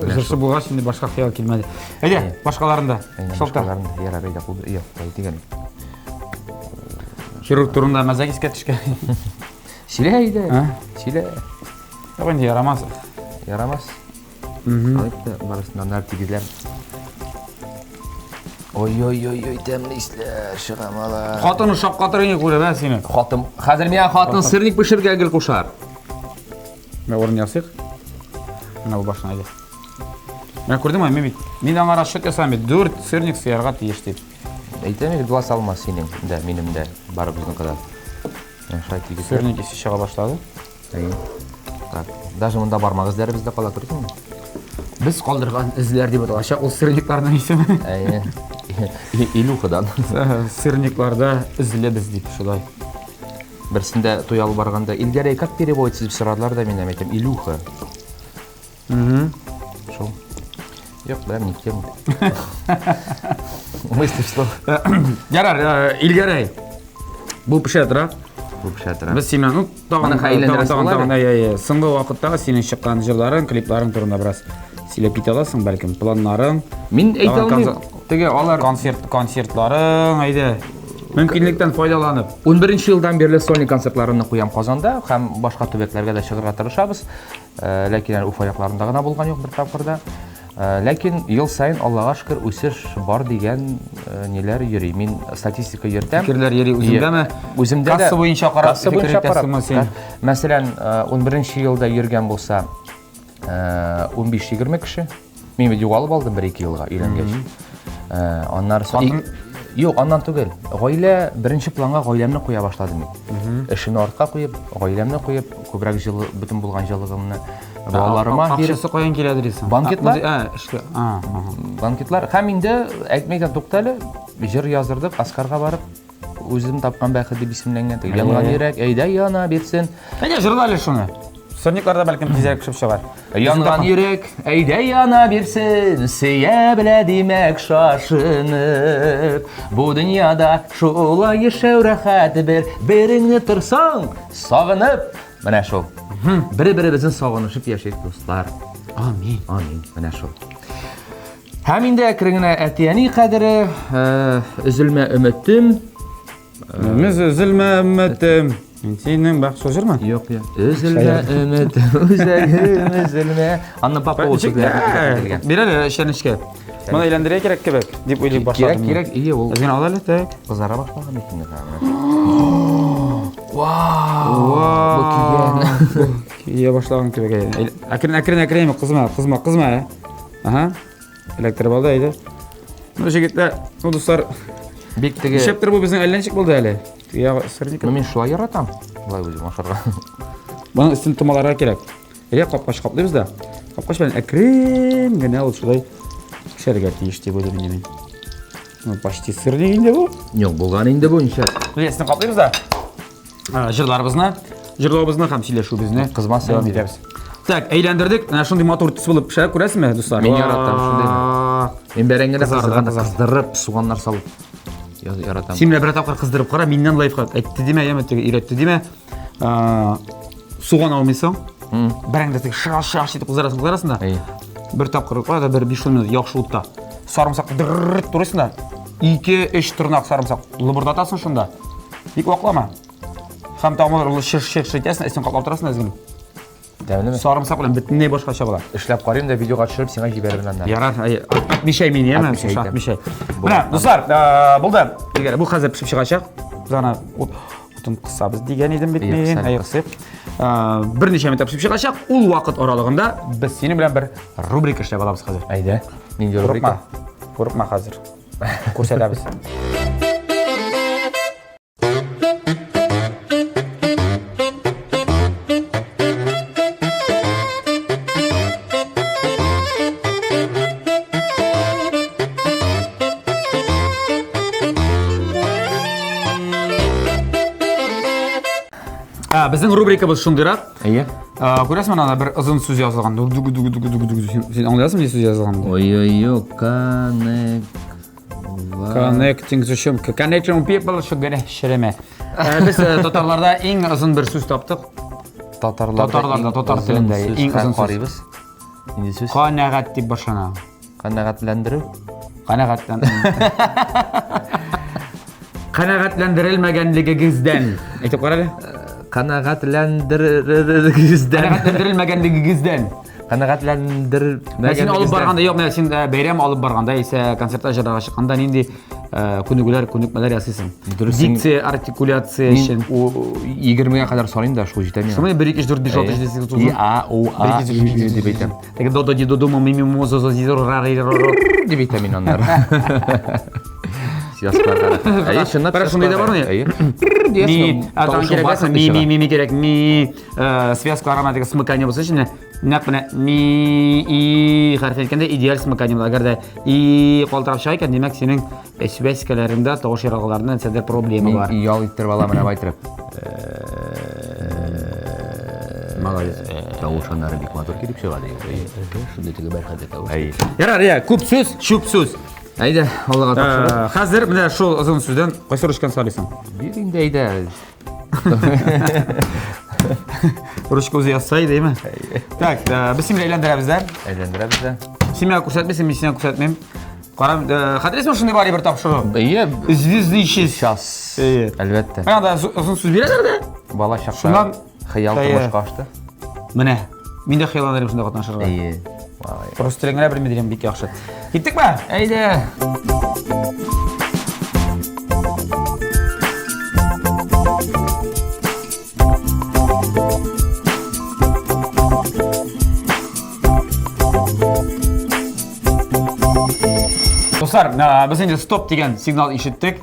Җырчы булгач, инде башка хыял килмәде. Әйдә, башкаларын да. Шолта. Башкаларын да. Ярар, әйдә, кул, юк, кул дигән. Хирург турында мәзәк искә төшкән. Сөйлә әйдә. Сөйлә. Юк инде ярамас. Ярамас. Алып та барысын аннары тигезләп. Ой-ой-ой-ой, тәмле исләр чыга малай. Хатыны шаккатыр инде күреп, ә сине. Хатын, хәзер миңа хатын сырник пешерергә гел кушар. Менә урын ясыйк. Менә бу башына әйдә. Менә күрдеңме, мин бит мин аңа расчет ясам бит. Дүрт сырник сыярга тиеш дип. Әйтәм бит, глаз алмас синең дә, минем дә, барыбызның да. Менә шулай тигезләп. Сырник исе чыга башлады. Әйе. Так, даже монда бармак эзләребез дә кала, күрдеңме? Без калдырган эзләр дип аталачак ул сырникларның исеме. Әйе. Илюхадан. Сырникларда эзлебез дип шулай. Берсендә туй алып барганда, Илгәрәй, как переводится дип сорадылар да миннән, әйтәм, Илюха. Шул. Юк, беләм, не в тему. Мысли вслух. Ярар, Илгәрәй. Бу пешә тора. Бу пешә тора. Без синең, ну, тагын, тагын, тагын, тагын, әйе, әйе. Соңгы вакытта синең чыккан җырларың, клипларың турында бераз сөйләп китә аласың, бәлкем, планнарың. Мин әйтә алмыйм. Теге алар концерт, концертларың, әйдә. Мөмкинлектән файдаланып. 11 елдан бирле сольный концертларымны куям Казанда һәм башка төбәкләргә дә чыгарга тырышабыз. Ләкин әле Уфа якларында гына булган юк бер тапкыр да. Ләкин ел саен Аллага шөкер үсеш бар дигән ниләр йөри. Мин статистика йөртәм. Фикерләр йөри үзеңдәме? Үземдә дә. Касса буенча карап фикер итәсеңме син? Мәсәлән, 11 елда йөргән булса, 15-20 кеше. Мин бит югалып алдым бер-ике елга өйләнгәч. Аннары соң Юк, аннан түгел. Гаилә беренче планга гаиләмне куя башладым мин. Эшемне артка куеп, гаиләмне куеп, күбрәк җылы, бөтен булган җылылыгымны балаларыма биреп. Акчасы каян килә дисең? Банкетлар? Ә, эшкә. Банкетлар. Һәм инде әйтмәйдән тукта әле, җыр яздырдык, Оскарга барып, үзем тапкан бәхет дип исемләнгән. Теге янган йөрәк, әйдә яна бирсен. Әйдә җырла әле шуны. Сырниклар да бәлкем тизрәк пешеп чыгар. Янган йөрәк, әйдә яна бирсен, сөя белә димәк шашынып. Бу дөньяда шулай яшәү рәхәт бер, береңне торсаң, сагынып. Менә шул. Бер-беребезне сагынышып яшик, дуслар. Амин. Амин. Менә шул. Һәм инде әкрен генә әти-әни кадере, өзелмә өметем. Өмез өзелмә өметем. Мин синең бак шул җырмы? Юк, юк. Өзелмә өметем, үзәгем өзелмә. Анна Попова сүзләре. Бир әле чәнечкә. Моны әйләндерергә кирәк кебек, дип уйлый башладым. Кирәк, кирәк, ие ул. Әз генә ал әле, так. Кызара башлаган бит инде. Вау! Бу кигән. Кия башлаган кебек. Әкрен, әкрен, әкрен, кызма, кызма, кызма. Ага. Эләктереп алды, әйдә. Ну, җегетләр, ну, дуслар, бик теге. Нишләптер бу безнең әллә ничек булды әле. Я сырник. Ну, мин шулай яратам. Болай үзем ашарга. Моның өстен томаларга кирәк. Әйдә, капкач каплыйбыз да. Капкач белән әкрен генә ул шулай пешәргә тиеш дип уйлыйм инде мин. Ну, почти сырник инде бу. Юк, булган инде бу ничә. Өстен каплыйбыз да. Җырларыбызны, җырлавыбызны һәм сөйләшүебезне Кызмас дәвам итәбез. Так, әйләндердек. Менә шундый матур төс булып пешә, күрәсезме, дуслар? Мин яратам шундыйны. Мин бәрәңгене кыздырганда кыздырып, суганнар салып яратам. Син менә бер тапкыр кыздырып кара, миннән лайфхак. Әйтте димә, яме теге өйрәтте димә. Суган алмыйсың. Бәрәңгене теге шаш-шаш итеп кыздырасың, кыздырасың да. Бер тапкыр кара да бер 5 минут яхшы утта. Сарымсак дырр турыйсың да. 2-3 тырнак сарымсак лыбырдатасың шунда. Бик ваклама. Һәм тагын шыр-шыр итәсең, өстен каплап торасың әз генә. Тәмлеме? Сарымсак белән бөтенләй башкача була. Эшләп карыйм да видеога төшереп сиңа җибәрермен аннан. Ярар, отмечай мине, яме? Отмечай. Менә, дуслар, булды. Билгеле, бу хәзер пешеп чыгачак. Без аны утын кысабыз дигән идем бит мин. Әйе, кысыйк. Берничә минут пешеп чыгачак. Ул вакыт аралыгында без синең белән бер рубрика эшләп алабыз хәзер. Әйдә. Нинди рубрика? Курыкма. Курыкма хәзер. Күрсәтәбез. Ә, безнең рубрикабыз шундыйрак. Әйе. Ә, Күрәсеңме, анда бер озын сүз язылган. Дугу дугу дугу дугу дугу. Син син аңлыйсыңмы, ни сүз язылган? Ой-ой-ой, connect. Connecting to shum. Connecting people шугара шереме. Ә, Без э, татарларда иң озын бер сүз таптык. Татарларда, Татарларда, иң татар озын телендә сүз. иң озын сүз. Карыйбыз. Нинди сүз? Канәгать дип башлана. Канәгатьләндерү. Канәгатьлән. Канәгатьләндерелмәгәнлегегездән. Әйтеп кара әле. Канәгатьләндерелгездән. Канәгатьләндерелмәгәнлегегездән. Канәгатьләндерелмәгәнлегегездән. Менә син алып барганда, юк, менә син э, бәйрәм алып барганда, яисә концертта җырга чыкканда нинди э, күнегүләр, күнекмәләр ясыйсың? Дөрес, Дикция, артикуляция Мин өчен. 20-гә кадәр саныйм да, шул җитә миңа. Шуны 1 2 3 4 5 6 7 8 9 И, А, У, А, И, Ü дип әйтәм. Теге до до ди до ду мо ми ми мо зо зо зи ро ра ри ро ро. Дип әйтәм мин аннары. Связкаларга рәхмәт. Әйе, чынлап Бер шундый да бармы? Әйе. Ми, а там Тавышың кирәк бархат ми ми чыга. ми ми кирәк ми э, связкалар ана теге смыкание булса өчен нәкъ менә ми и хәрефен әйткәндә идеаль смыкание була. Әгәр дә и калтырап чыга икән, димәк синең э, связкаларыңда тавыш яралгыларында нәрсәдер проблема Мин бар. ял иттереп алам менә байтырып. Молодец. Тавыш аннары бик матур килеп чыга ди. Шундый теге бәрхәт тавыш. Әйе. Ярар, я, күп сүз, чүп сүз. Әйдә, Аллага тапшырып. Э, Хәзер менә шул озын сүздән кайсы ручканы сайлыйсың? Бир инде әйдә. Ручка үзе язса иде, әйме? Так, э, без сине әйләндерәбез дә. Әйләндерәбез дә. Син миңа күрсәтмисең, мин сиңа күрсәтмим. Кара, э, хәтерлисеңме шундый бар бер тапшыру? Әйе. Звездный час. Час. Әйе. Әлбәттә. Менә анда озын сүз бирәләр дә. Бала чакта Шуннан- хыял Әйе. тормышка ашты. Менә. Мин дә хыялланыр идем шунда катнашырга. Әйе. Вай. Рус телен генә белми дигән бик яхшы. Киттекме? Әйдә. Дуслар, ә, без инде стоп дигән сигнал ишеттек.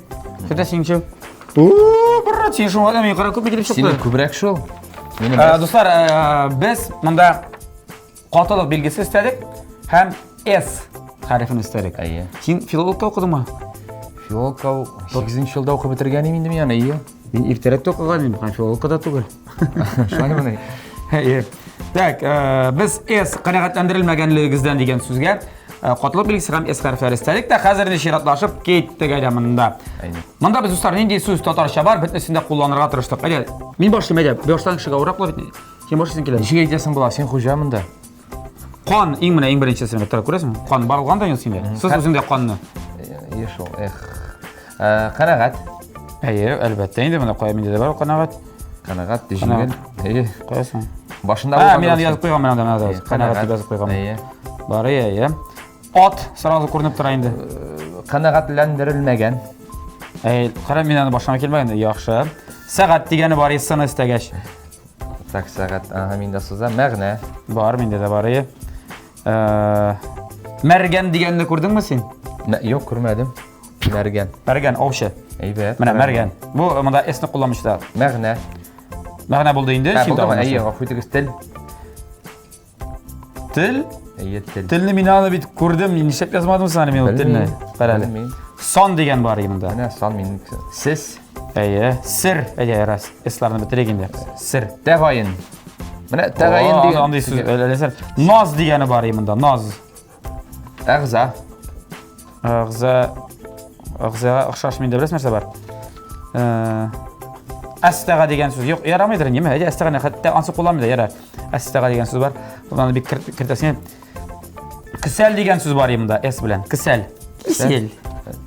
Көтә синче. У, брат, син шуңа да мин кара күпме килеп чыкты. Синең күбрәк шул. Минем Ә, Дуслар, ә, без монда катылык билгесе өстәдек һәм S хәрефен өстәдек. Әйе. Син филологка укыдыңмы? Филологка 8 елда укып бетергән идем инде мин аны, әйе. Мин иртәрәк тә укыган идем, һәм филологка да түгел. Шулаймыни? Әйе. Так, э, без S канәгатьләндерелмәгәнлегегездән дигән сүзгә э, катылык билгесе һәм S хәрефләре өстәдек тә, хәзер инде чиратлашып киттек әйдә монда. Әйдә. Монда без дуслар нинди сүз татарча бар, бөтенесен дә кулланырга тырыштык. Әйдә, мин башлыйм, әйдә. Баштан кешегә урак була бит. Син башлыйсың килә. Ничек әйтәсең була, син хуҗа монда. Кан иң менә иң беренчесе менә тора күрәсеңме? Кан бар булган да инде синдә. Сез үзеңдә канны. Әйе шул, эх. Э, Канәгать. Әйе, әлбәттә инде менә кая миндә дә бар канәгать. Канәгать, җиңел. Әйе. Каясың? Башында А, булган мин аны дөрес. язып куйган, менә анда, менә Әйе, анда. Канәгать дип язып куйган. Әйе. Бар, әйе, әйе. Ат сразу күренеп тора инде. Канәгатьләндерелмәгән. Әй, кара, мин аны башыма килмәгән. Яхшы. Сәгать дигәне бар, сыны өстәгәч. Так, сәгать, ага, мин дә сузам. Мәгънә. Бар, миндә дә бар, әйе. Э, Мәргән дигәнне күрдеңме син? Мә- Юк, күрмәдем. Мәргән. Мәргән, аучы. Әйбәт. Менә мәргән. Бу э, монда S-не кулланмыйча. Мәгънә. Мәгънә булды инде. Ә, син булдымы? тагын Әйе, нәрсә? гафу итегез, тел. Тел? Әйе, тел. Телне мин аны бит күрдем, нишләп язмадым соң әле мин ул телне? Белмим. Кара әле. Белмим. Сан дигән бар монда. Менә сан минеке. Сез Әйе, сер. Әйе, рас. S-ларны бетерик инде. Сер. тәгаен. Менә тәгаен О, дигән. Андый сүз, әле сер. Наз дигәне бар монда, наз. Әгъза. Әгъза әгъзага охшаш миндә беләсең нәрсә бар? Э, Әстәга дигән сүз юк, ярамыйдыр инде, әйдә әстәганы хәтта ансы кулланмый да, яра. Әстәга дигән сүз бар. Аны бик кертәсең. Кесәл дигән сүз бар монда, S белән. Кесәл. Кисел.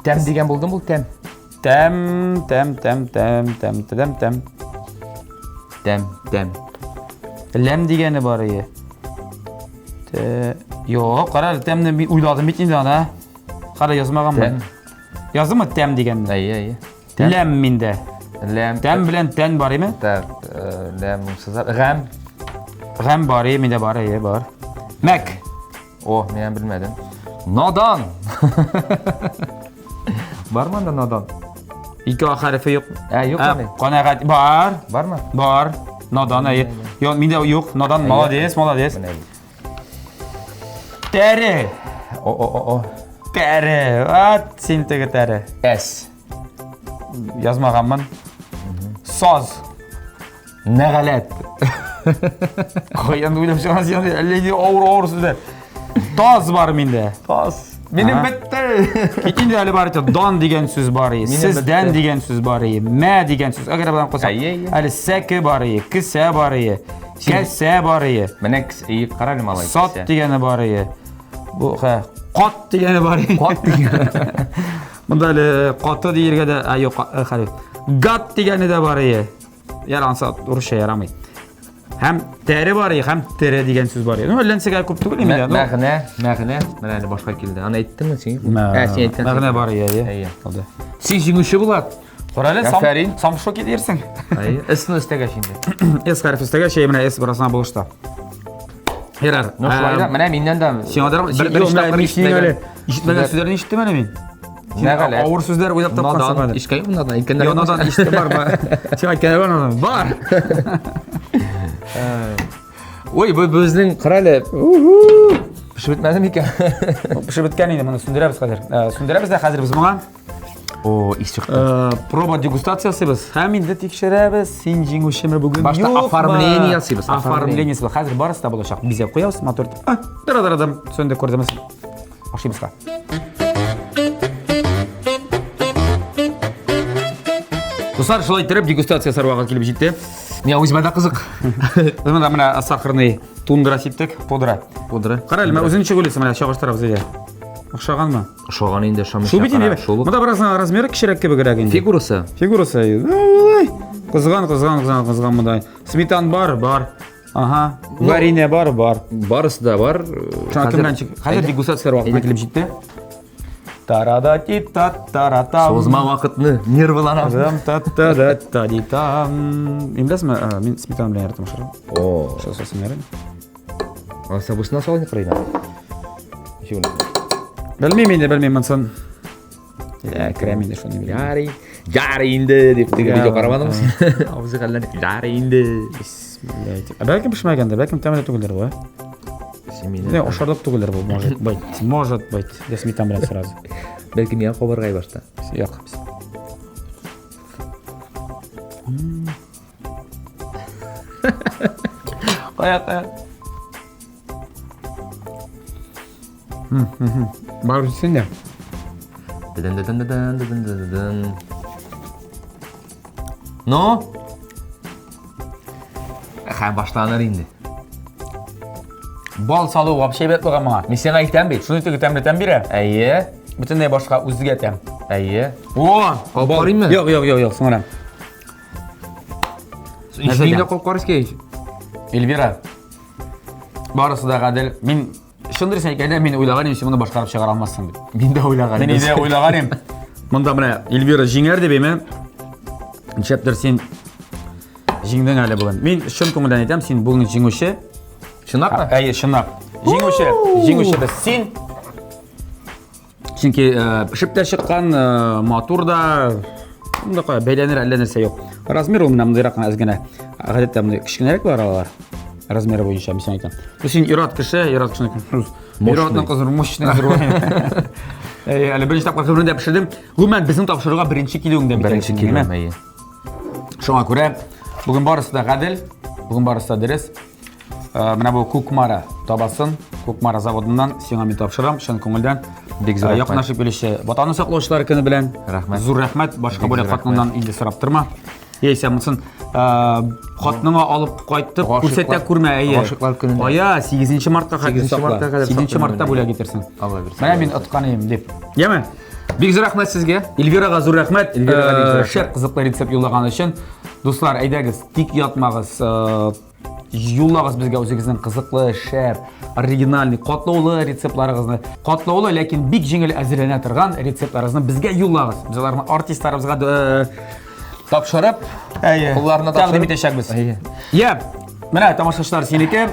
Тәм дигән булдымы ул тәм? Тәм, тәм, тәм, тәм, тәм, тәм, тәм. Тәм, тәм. Ләм дигәне бар ие. Тә, юк, кара, тәмне мин уйладым бит инде аны. Кара язмаганмын. Тәм. Яздымы тәм дигәнне? Әйе, әйе. Тәм. Ләм миндә. Ләм. Тәм белән тән бар име? Так, э, ләм сызар. Гәм. Гәм бар, ие, миндә бар, ие, бар. Мәк. О, мин белмәдем. Надан. Бармы анда надан? Ике А хәрефе юк. Ә, юк Ә, аны. Канәгать бар. Бармы? Бар. Надан, әйе. Юк, миндә юк. Надан, молодец, молодец. Менә. Тәре. О, о, о, о. Тәре. Ат, син теге тәре. С. Язмаганмын. Саз. Нәгаләт. Каян уйлап чыгасың син? Әллә ни авыр-авыр сүзләр. Таз бар миндә. Таз. Минем бетте. Кит инде әле бар икән. Дан дигән сүз бар и. Сездән дигән сүз бар и. Мә дигән сүз. Әгәр белән куйсак. Әле сәке бар и, кесә бар и. Кәсә бар и. Менә кара әле малай. Сат дигәне бар и. Бу хә, кат дигәне бар и. Кат дигәне. Монда әле каты диергә дә, ә юк, хәле. Гат дигәне дә бар и. Ярансат, урысча ярамый. Һәм тәре бар, һәм тере дигән сүз бар. Ну, әллә нәрсәгә күп түгел инде. Мәгънә, мәгънә, менә әле башка килде. Аны әйттеңме син? Ә, син әйткәнсең. Мәгънә бар, иә, иә. Булды. Син җиңүче Булат. Кара әле, сам, сам шоки дирсең. Әйе, S-ны өстәгәч инде. S хәрефе өстәгәч, әйе, менә S беразына булышты. Ярар. Ну, шулай да, менә миннән дә Сиңа да бер ишетмәгән ишетмәгән сүзләрне ишеттем әле мин. Нәгаләт. Авыр сүзләр уйлап тапкансың әле. Ишкәй надан әйткәннәр. Йо, надан ишетте бармы? Сиңа әйткәннәр бар надан. Бар. Ой, бу безнең кара әле. Пешеп бетмәде микән? Пешеп беткән инде, моны сүндерәбез хәзер. Сүндерәбез дә хәзер без моңа. О, ис чыкты. Проба дегустация ясыйбыз. Һәм инде тикшерәбез, син җиңүчеме бүген Башта оформление ясыйбыз. Оформление ясыйбыз. Хәзер барысы да булачак. Бизәп куябыз, матур итеп. Тара-тара-дам, сүнде күрдемез. Ашыйбызга. Дуслар, шулай иттереп дегустация ясар вакыт килеп җитте. Миңа үземә дә кызык. Без монда менә сахарный тундра сиптек, пудра. Пудра. Кара әле, менә үзең ничек уйлыйсың, менә чагыштырабыз әйдә. Охшаганмы? Ошаган инде, ошамыйча. Шул бит инде. Монда бераз размеры кечерәк кебегрәк инде. Фигурасы. Фигурасы. Ой, кызган, кызган, кызган, кызган монда. Сметан бар, бар. Ага. Ну, Варенье бар, бар. Барысы да бар. Хәзер хәзер дегустация вакыты килеп җитте. Тарада ти та тара там. Созма вакытны, нервыланам. Там та та да та ди там. Мин беләсеңме, мин сметана белән яратам ашарга. О. Шул сосын ярыйм. Алайса бусына салын кырыйна. Ничек Белмим инде, белмим монысын. Ә, керәм инде шуны беләм. Ярый, ярый инде дип теге видео карамадыңмы син? Абзый хәлләр, ярый инде. Бисмилла. Ә бәлкем пешмәгәндер, бәлкем тәмле түгелдер бу, ә? Син мине. Не, ашарлык түгелдер бу, может быть. Может быть. Я сметан белән сразу. Бәлки миңа кабаргай башта. Юк. Кая, кая. Барып җитсен дә. Дыдын дыдын дыдын дыдын дыдын. Ну? Һәм башланыр инде. Бал салу вообще әйбәт булган моңа. Мин сиңа әйтәм бит. Шуны теге тәмле тәм бирә. Әйе. Бөтенләй башка үзгә тәм. Әйе. О, Алып карыйммы? Юк, юк, юк, юк, соңрак. Ничек калып карыйсың ки? Эльвира. Барысы да гадел. Мин чын дөресен әйткәндә, мин уйлаган идем, син моны башкарып чыгара алмассың дип. Мин дә уйлаган Мин идә уйлаган идем. Монда менә Эльвира җиңәр дип име? Нишләптер син җиңдең әле бүген. Мин чын күңелдән әйтәм, син бүген җиңүче. Чынлапмы? Әйе, чынлап. Җиңүче, җиңүчебез син. Чөнки э, пешеп тә чыккан, э, матур да, монда кая бәйләнер әллә нәрсә юк. Размер ул менә мондыйрак кына әз генә. Гадәттә мондый кечкенәрәк бар алар. Размеры буенча мин сиңа әйтәм. Ну син ир-ат кеше, ир-ат кешенеке. Ир-атның кызы мощный зур. Әй, әле беренче тапкыр гомереңдә пешердем. Гомумән, безнең тапшыруга беренче килүең дә бит. Беренче килүем, әйе. Шуңа күрә бүген барысы да гадел, бүген барысы да дөрес. Э, менә бу Кукмара табасын Кукмара заводыннан сиңа мин тапшырам, чын күңелдән. Бик зур Э, рәхмәт. Якынлашып килүче Ватанны саклаучылар көне белән. Рәхмәт. Зур рәхмәт. Башка Бик бүләк зур хатыннан инде сорап торма. Яисә монысын э, хатыныңа алып кайтып Гашыйклар- күрсәтә күрмә, әйе. Гашыйклар көнендә. Ая, 8 мартка хәтле 8 сакла. мартка кадәр 8 саклыйм мартта мин. бүләк итерсең. Алла бирсә. Менә мин откан идем дип. Яме? Бик зур рәхмәт сезгә. Эльвирага зур рәхмәт. Эльвирага бик зур Э, рәхмәт. Шәп кызыклы рецепт юллаган өчен. Дуслар, әйдәгез, тик ятмагыз. Э, Юллагыз безгә үзегезнең кызыклы, шәп, оригинальный, катлаулы рецептларыгызны. Катлаулы, ләкин бик җиңел әзерләнә торган рецептларыгызны безгә юллагыз. Без аларны артистларыбызга э, Тапшырып, әйе, кулларына тәкъдим тапшырып. итәчәкбез. Әйе. Я, менә тамашачылар синеке.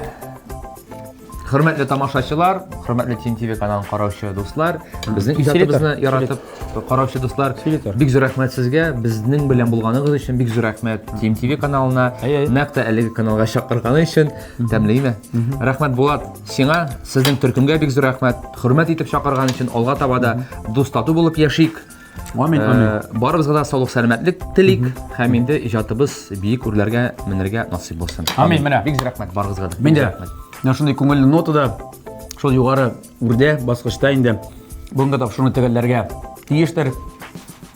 Хөрмәтле тамашачылар, хөрмәтле Тин ТВ каналын караучы дуслар, безнең Сөйли тор, иҗатыбызны яратып караучы дуслар, Сөйли тор. бик зур рәхмәт сезгә, безнең белән булганыгыз өчен бик зур рәхмәт Тин ТВ каналына, Әй, әй. нәкъ тә әлеге каналга чакырганы өчен, тәмлеме? Рәхмәт Булат, сиңа, сезнең төркемгә бик зур рәхмәт, хөрмәт итеп чакырган өчен, алга таба да дус тату булып яшик. Амин, амин. Э, Барыбызга да саулык, сәламәтлек телик һәм инде иҗатыбыз биек үрләргә менергә насыйп булсын. Амин, менә. Бик зур рәхмәт барыгызга да. Мин дә менә шундый күңелле нотада шул югары үрдә баскычта инде бүгенге тапшыруны төгәлләргә тиештер.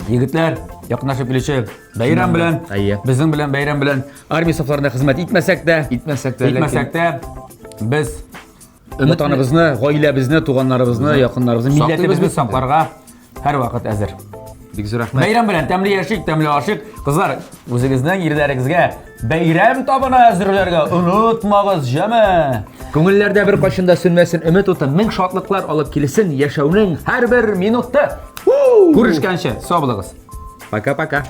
Егетләр, якынлашып килүче бәйрәм белән, Әйе. безнең белән бәйрәм белән армия сафларында хезмәт итмәсәк тә, Итмәсәк тә, итмәсәк тә, без Өмет- Ватаныбызны, гаиләбезне, туганнарыбызны, якыннарыбызны, Саклыйбыз милләтебезне бит. сакларга һәрвакыт әзер. Бик зур рәхмәт. Бәйрәм белән тәмле яшик, тәмле ашыйк. Кызлар, үзегезнең ирләрегезгә бәйрәм табыны әзерләргә онытмагыз, җәме. Күңелләрдә бер кайчан да сүнмәсен өмет уты, мең шатлыклар алып килсен яшәүнең һәрбер минуты. Күрешкәнче, сау булыгыз. Пока-пока.